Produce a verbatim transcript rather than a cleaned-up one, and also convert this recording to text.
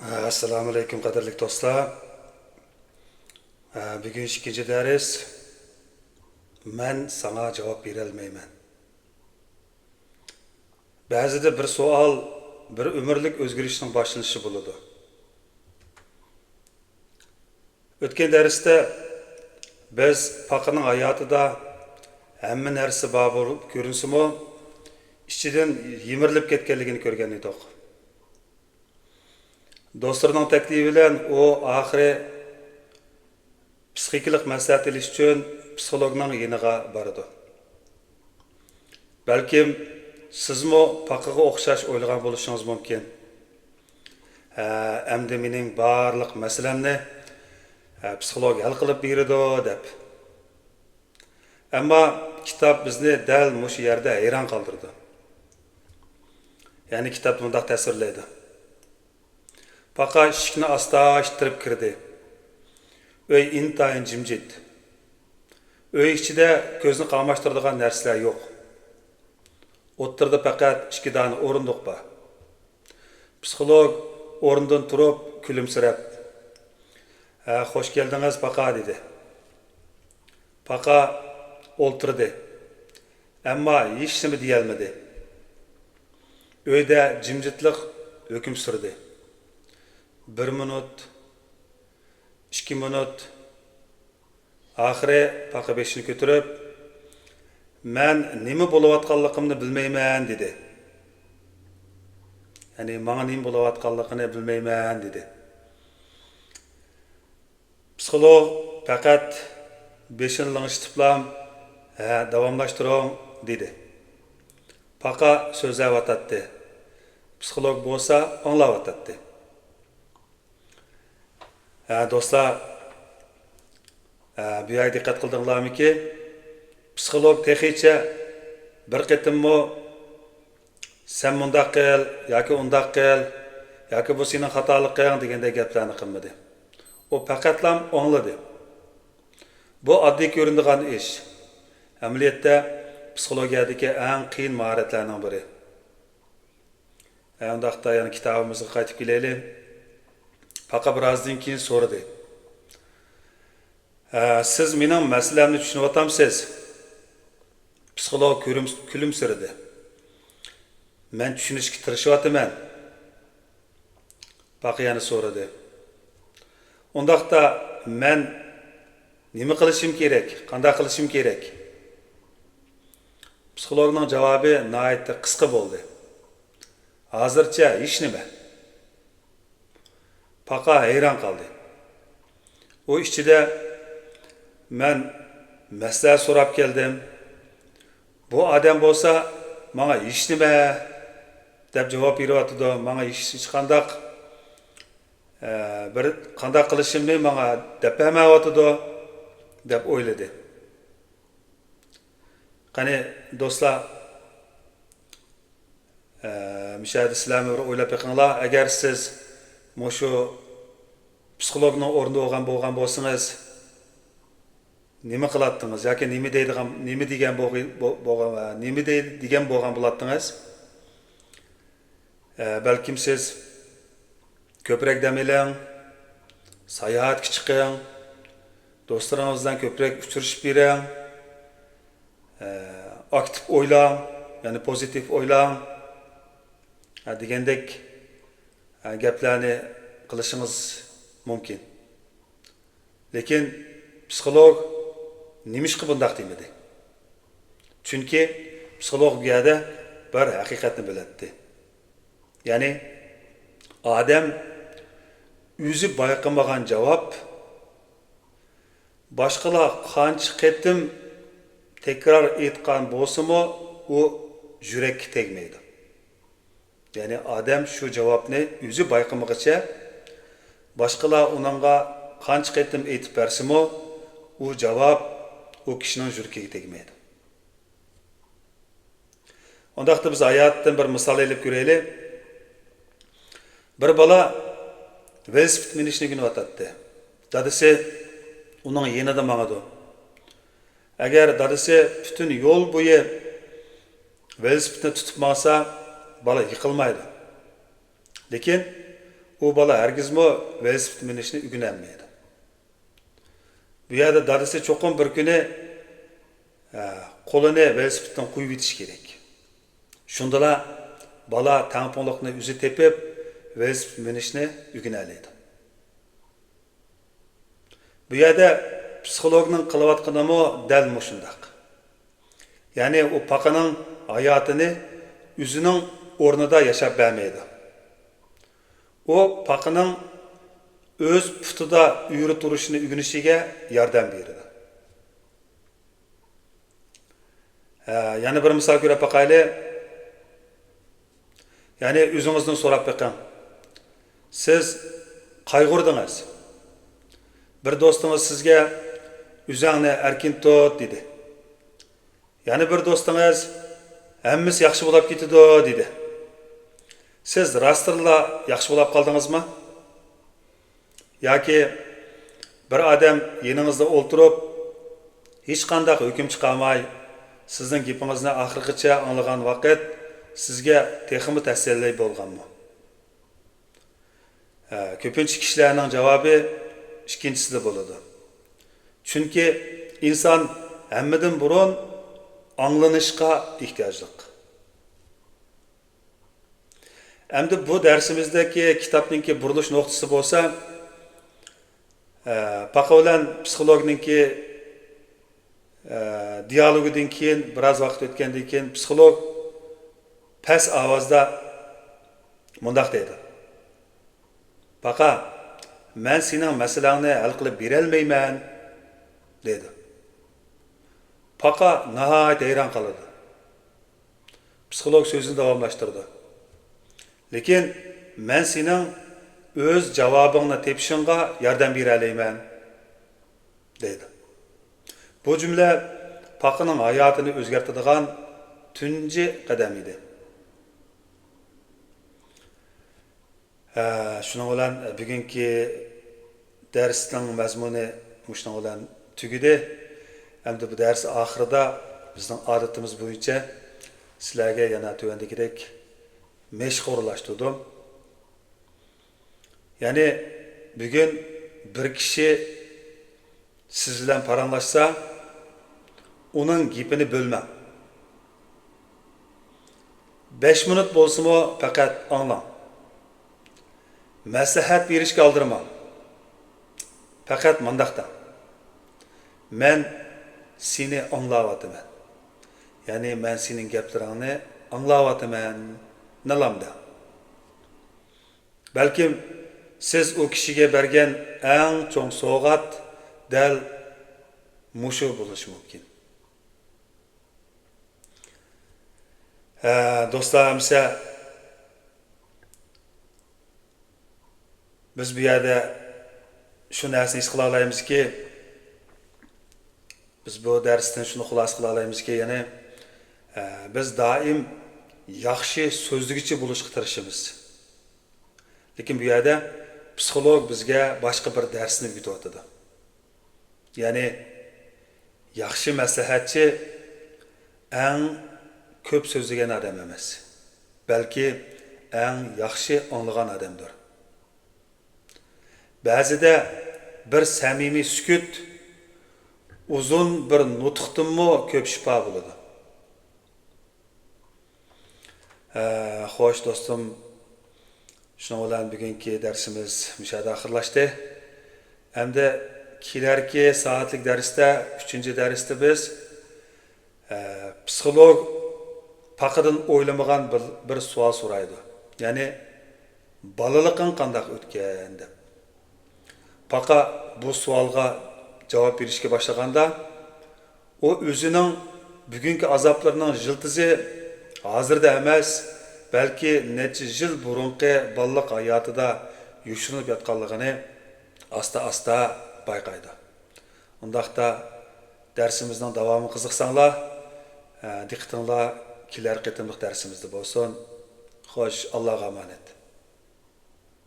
ئەسسالامۇئەلەيكۇم، قەدىرلىك دوستلار. بۈگۈن ئىككىنچى دەرس. مەن ساڭا جاۋاب بېرەلمەيمەن. بەزىدە بىر سوئال بىر ئۆمۈرلۈك ئۆزگىرىشنىڭ باشلىنىشى بولىدۇ. ئۆتكەن دەرستە بىز پاقىنىڭ ھاياتىدا ھەممە نەرسە بار بولۇپ كۆرۈنسىمۇ، ئىچىدىن يىمىرىلىپ كەتكەنلىكىنى كۆرگەن ئىدۇق. دوستلىرىنىڭ تەكلىپى بىلەن ئۇ ئاخىرى پسىخىكىلىق مەسلىھەت ئېلىش ئۈچۈن پسىخولوگنىڭ يېنىغا بارىدۇ. بەلكىم سىزمۇ پاقىغا ئوخشاش ئويلىغان بولۇشىڭىز مۇمكىن. ھە، ئەمدى مېنىڭ بارلىق مەسىلەمنى، ھە، پسىخولوگ ھەل قىلىپ بېرىدۇ دەپ. ئەمما كىتاب بىزنى دەل مۇشۇ يەردە ھەيران قالدۇرىدۇ. يەنى كىتاب مۇنداق تەسۋىرلەيدۇ. پاقا ئىشىكنى ئاستا ئىتتىرىپ كىردى. ئۆي ئىنتايىن جىمجىت. ئۆي ئىچىدە كۆزنى قاماشتۇرىدىغان نەرسىلەر يوق. ئوتتۇرىدا پەقەت ئىككى دانە ئورۇندۇق بار. پسىخولوگ ئورنىدىن تۇرۇپ كۈلۈمسىرەپ، «ھە، خوش كەلدىڭىز، پاقا» دېدى. پاقا ئولتۇردى، ئەمما ھېچنېمە دېيەلمىدى. ئۆيدە جىمجىتلىق ھۆكۈم سۈردى. بىر مىنۇت، ئىككى مىنۇت. ئاخىرى پاقا بېشىنى كۆتۈرۈپ، «مەن نېمە بولۇۋاتقانلىقىمنى بىلمەيمەن» دېدى. يەنى، «ماڭا نېمە بولۇۋاتقانلىقىنى بىلمەيمەن» دېدى. پسىخولوگ پەقەت بېشىنى لىڭشىتىپلا، «ھە، داۋاملاشتۇرۇڭ» دېدى. پاقا سۆزلەۋاتاتتى. پسىخولوگ بولسا ئاڭلاۋاتاتتى. ھە، دوستلار، ھە، بۇ يەرگە دىققەت قىلدىڭلارمىكى؟ پسىخولوگ تېخىچە بىر قېتىممۇ «سەن مۇنداق قىل» ياكى «ئۇنداق قىل» ياكى «بۇ سېنىڭ خاتالىقىڭ» دېگەندەك گەپلەرنى قىلمىدى. ئۇ پەقەتلا ئاڭلىدى. بۇ ئاددىي كۆرۈنىدىغان ئىش. ئەمەلىيەتتە پسىخولوگىيەدىكى ئەڭ قىيىن ماھارەتلەرنىڭ بىرى. ھە، ئۇنداقتا يەنە كىتابىمىزغا قايتىپ كېلەيلى. پاقا بىرازدىن كېيىن سورىدى. «ھە، سىز مېنىڭ مەسىلەمنى چۈشىنىۋاتامسىز؟» پسىخولوگ كۈلۈم-، كۈلۈمسىرىدى. «مەن چۈشىنىشكە تىرىشىۋاتىمەن.» پاقا يەنە سورىدى. «ئۇنداقتا مەن نېمە قىلىشىم كېرەك؟ قانداق قىلىشىم كېرەك؟» پسىخولوگنىڭ جاۋابى ناھايىتى قىسقا بولدى. «ھازىرچە ھېچنېمە.» پاقا ھەيران قالدى. ئۇ ئىچىدە، «مەن مەسلىھەت سوراپ كەلدىم. بۇ ئادەم بولسا ماڭا ھېچنېمە دەپ جاۋاب بېرىۋاتىدۇ، ماڭا ھېچ، ھېچقانداق، ئە، بىر قانداق قىلىشىمنى ماڭا دەپ بەرمەيۋاتىدۇ» دەپ ئويلىدى. قېنى، دوستلار، ئە، مۇشۇ يەردە سىلەرمۇ بىر ئويلاپ بېقىڭلار. ئەگەر سىز مۇشۇ پسىخولوگنىڭ ئورنىدا بولغان، بولغان بولسىڭىز، نېمە قىلاتتىڭىز ياكى نېمە دەيدىغان، نېمە دېگەن بولغى-، بو-، بولغان، نېمە دەي-، دېگەن بولغان بولاتتىڭىز؟ ئە، بەلكىم سىز كۆپرەك دەم ئېلىڭ، ساياھەتكە چىقىڭ، دوستلىرىڭىز بىلەن كۆپرەك ئۇچرىشىپ بېرىڭ، ئە، ئاكتىپ ئويلاڭ، يەنى پوزىتىپ ئويلاڭ، ئە، دېگەندەك، ئە، گەپلەرنى قىلىشىڭىز مۇمكىن. لېكىن پسىخولوگ نېمىشقا بۇنداق دېمىدى؟ چۈنكى پسىخولوگ بۇ يەردە بىر ھەقىقەتنى بىلەتتى. يەنى ئادەم ئۆزى بايقىمىغان جاۋاب، باشقىلار قانچە قېتىم تەكرار ئېيتقان بولسىمۇ، ئۇ يۈرەككە تەگمەيدۇ. يەنى ئادەم شۇ جاۋابنى ئۆزى بايقىمىغىچە، باشقىلار ئۇنىڭغا قانچە قېتىم ئېيتىپ بەرسىمۇ، ئۇ جاۋاب ئۇ كىشىنىڭ يۈرىكىگە تەگمەيدۇ. ئۇنداقتا بىز ھاياتتىن بىر مىسال ئېلىپ كۆرەيلى. بىر بالا ۋېلىسىپىت مىنىشنى ئۆگىنىۋاتاتتى. دادىسى ئۇنىڭ يېنىدا ماڭىدۇ. ئەگەر دادىسى پۈتۈن يول بويى ۋېلىسىپىتنى تۇتۇپ ماڭسا، بالا يىقىلمايدۇ. لېكىن ئۇ بالا ھەرگىزمۇ ۋېلىسىپىت مىنىشنى ئۆگىنەلمەيدۇ. بۇ يەردە دادىسى چوقۇم بىر كۈنى، ئە، قولىنى ۋېلىسىپىتتىن قويۇۋېتىشى كېرەك. شۇندىلا بالا تەڭپۇڭلۇقنى ئۆزى تېپىپ، ۋېلىسىپىت مىنىشنى ئۆگىنەلەيدۇ. بۇ يەردە پسىخولوگنىڭ قىلىۋاتقىنىمۇ دەل مۇشۇنداق. يەنى ئۇ پاقىنىڭ ھاياتىنى ئۆزىنىڭ ئورنىدا ياشاپ بەرمەيدۇ. ئۇ پاقىنىڭ ئۆز پۇتىدا ئۆرە تۇرۇشىنى ئۆگىنىشىگە ياردەم بېرىدۇ. ھە، يەنە بىر مىسال كۆرۈپ باقايلى. يەنى ئۆزىڭىزدىن سوراپ بېقىڭ. سىز قايغۇردىڭىز. بىر دوستىڭىز سىزگە، «ئۆزۈڭنى ئەركىن تۇت» دېدى. يەنە بىر دوستىڭىز، «ھەممىسى ياخشى بولاپ كېتىدۇ» دېدى. سىز راستتىنلا ياخشى بولاپ قالدىڭىزمۇ؟ ياكى بىر ئادەم يېنىڭىزدا ئولتۇرۇپ، ھېچقانداق ھۆكۈم چىقارماي، سىزنىڭ گېپىڭىزنى ئاخىرغىچە ئاڭلىغان ۋاقىت سىزگە تېخىمۇ تەسەللى بولغانمۇ؟ ھە، كۆپىنچە كىشىلەرنىڭ جاۋابى ئىككىنچىسىدە بولىدۇ. چۈنكى ئىنسان ھەممىدىن بۇرۇن ئاڭلىنىشقا ئېھتىياجلىق. ئەمدى بۇ دەرسىمىزدىكى كىتابنىڭكى بۇرۇلۇش نۇقتىسى بولسا، ئە، پاقا بىلەن پسىخولوگنىڭكى، ئە، دىيالوگىدىن كېيىن، بىراز ۋاقىت ئۆتكەندىن كېيىن، پسىخولوگ پەس ئاۋازدا مۇنداق دەيدۇ: «پاقا، مەن سېنىڭ مەسىلەڭنى ھەل قىلىپ بېرەلمەيمەن» دەيدۇ. پاقا ناھايىتى ھەيران قالىدۇ. پسىخولوگ سۆزىنى داۋاملاشتۇرىدۇ. «لېكىن مەن سېنىڭ ئۆز جاۋابىڭنى تېپىشىڭغا ياردەم بېرەلەيمەن» دەيدۇ. بۇ جۈملە پاقىنىڭ ھاياتىنى ئۆزگەرتىدىغان تۇنجى قەدەم ئىدى. ھە، شۇنىڭ بىلەن بۈگۈنكى دەرسنىڭ مەزمۇنى مۇشۇنىڭ بىلەن تۈگىدى. ئەمدى بۇ دەرس ئاخىرىدا بىزنىڭ ئادىتىمىز بويىچە سىلەرگە يەنە تۆۋەندىكىدەك مەشىق ئورۇنلاشتۇردۇم. يەنى بۈگۈن بىر كىشى سىز بىلەن پاراڭلاشسا، ئۇنىڭ گېپىنى بۆلمەڭ. بەش مىنۇت بولسىمۇ پەقەت ئاڭلاڭ. مەسلىھەت بېرىشكە ئالدىرىماڭ. پەقەت مۇنداق دەڭ: «مەن سېنى ئاڭلاۋاتىمەن.» يەنى «مەن سېنىڭ گەپلىرىڭنى ئاڭلاۋاتىمەن» نىلام دەڭ. بەلكىم سىز ئۇ كىشىگە بەرگەن ئەڭ چوڭ سوۋغات دەل مۇشۇ بولۇشى مۇمكىن. ھە، دوستلار، ئەمسە بىز بۇ يەردە شۇ نەرسىنى ھېس قىلالايمىزكى، بىز بۇ دەرستىن شۇنى خۇلاسە قىلالايمىزكى، يەنى، ئە، بىز دائىم ياخشى سۆزلىگۈچى بولۇشقا تىرىشىمىز. لېكىن بۇ يەردە پسىخولوگ بىزگە باشقا بىر دەرسنى ئۆگىتىۋاتىدۇ. يەنى ياخشى مەسلىھەتچى ئەڭ كۆپ سۆزلىگەن ئادەم ئەمەس، بەلكى ئەڭ ياخشى ئاڭلىغان ئادەمدۇر. بەزىدە بىر سەمىمىي سۈكۈت ئۇزۇن بىر نۇتۇقتىنمۇ كۆپ شىپا بولىدۇ. ھە، خوش، دوستۇم، شۇنىڭ بىلەن بۈگۈنكى دەرسىمىز مۇشۇ يەردە ئاخىرلاشتى. ئەمدى كېلەركى سائەتلىك دەرستە، ئۈچىنچى دەرستە بىز، ھە، پسىخولوگ پاقىدىن ئويلىمىغان بىر، بىر سوئال سورايدۇ. يەنى، «بالىلىقىڭ قانداق ئۆتكەن؟» دەپ. پاقا بۇ سوئالغا جاۋاب بېرىشكە باشلىغاندا، ئۇ ئۆزىنىڭ بۈگۈنكى ئازابلىرىنىڭ يىلتىزى ھازىردا ئەمەس، بەلكى نەچچە يىل بۇرۇنقى بالىلىق ھاياتىدا يوشۇرۇنۇپ ياتقانلىقىنى ئاستا-ئاستا بايقايدۇ. ئۇنداقتا دەرسىمىزنىڭ داۋامىغا قىزىقساڭلار، ئە، دىققىتىڭلار كېلەر قېتىملىق دەرسىمىزدە بولسۇن. خوش، ئاللاغا ئامانەت.